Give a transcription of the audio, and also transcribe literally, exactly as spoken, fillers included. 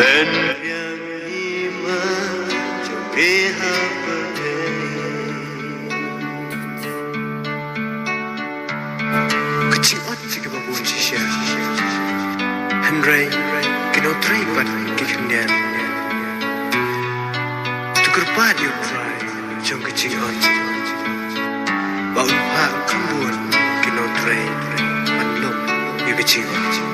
Pynbiang i ma jong me ha pyrthei. Ka jingot jong ki babun shisha, hynrei ki nongtrei bad ki khyndiat. To kyrpad ïa U Trai jong ka jingot, ba un phah kham bun ki nongtrei ban lum ïa ka jingot.